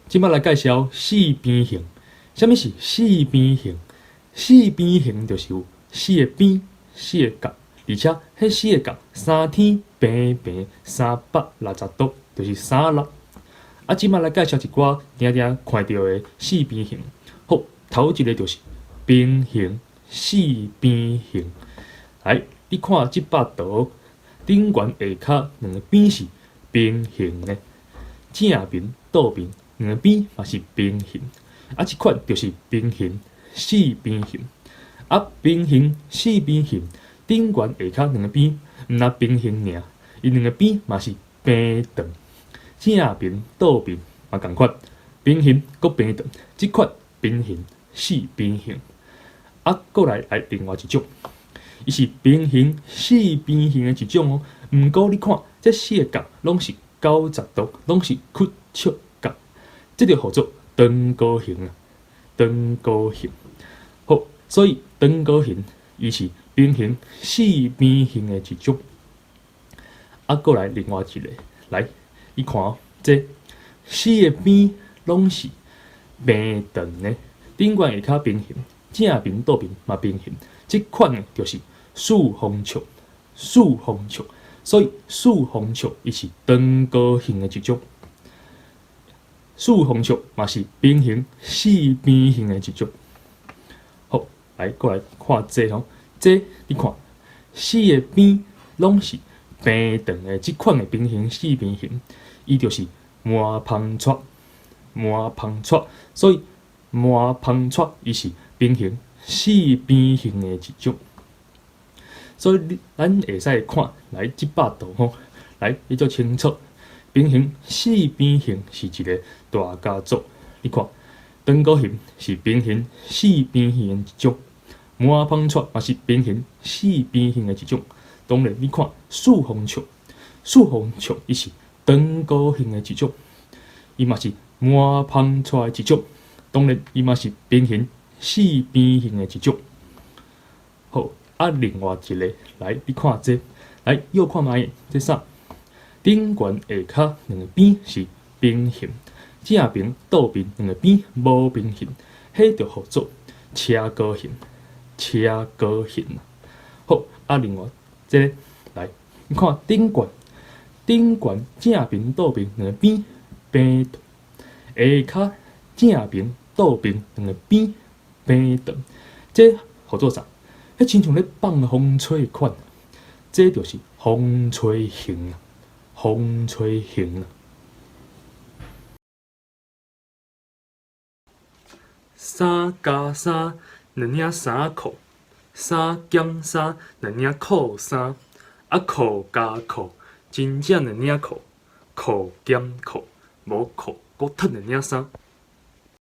這擺來介紹四邊形。啥物是四邊形？四邊形就是有四个邊、四个角，而且彼四个角三天平平360度，就是三六。啊，這擺來介紹一寡定定看著的四邊形。好，頭一个就是平行四邊形。來，你看這幅圖，頂懸下跤兩个邊是平行的，正面、倒面兩个邊嘛是平行。啊，這款就是平行四邊形。啊，平行四邊形，頂懸下跤兩个邊毋若平行爾，伊兩个邊嘛是平長，正面、倒面嘛仝款，平行閣平長，這款平行四邊形。啊，閣來來另外一種，伊是平行四邊形的一種哦。毋過你看，這四个角攏是90度，攏是屈曲角，這就號做長高形啊，長高形。好，所以長高形伊是平行四邊形的一種。啊，閣來另外一个，來，你看哦，這四个邊攏是平長的，頂懸下跤平行，正面、倒面嘛平行，這款的就是四方尺，四方尺。所以四方尺伊是長高形的一種，四方尺嘛是平行四邊形的一種。好，來閣來看這吼，這你看四个邊攏是平長的，這款的平行四邊形，伊就是麻芳撮，麻芳撮。所以麻芳撮伊是平行四邊形的一種。所以你咱會使看來這幅圖吼，來你足清楚，平行四邊形是一个大家族。你看，長高形是平行四邊形的一種，麻芳撮嘛是平行四邊形的一種。當然，你看四方尺，四方尺伊是長高形的一種，伊嘛是麻芳撮的一種。當然，伊嘛是平行四邊形的一種。好。啊，另外一个來，你看這，來又看覓，這啥？頂懸下跤兩个邊是平行，正面、倒面兩个邊無平行，彼就號做斜高形，斜高形。好，啊，另外這个來，你看頂懸，頂懸正面、倒面兩个邊平長，下跤正面、倒面兩个邊平長，這號做啥？彼親像咧放風吹款，這就是風吹形啊，風吹形啊。三加三，兩領衫褲；三減三，兩領褲衫。啊，褲加褲，真正兩領褲，褲減褲，無褲閣褪兩領衫。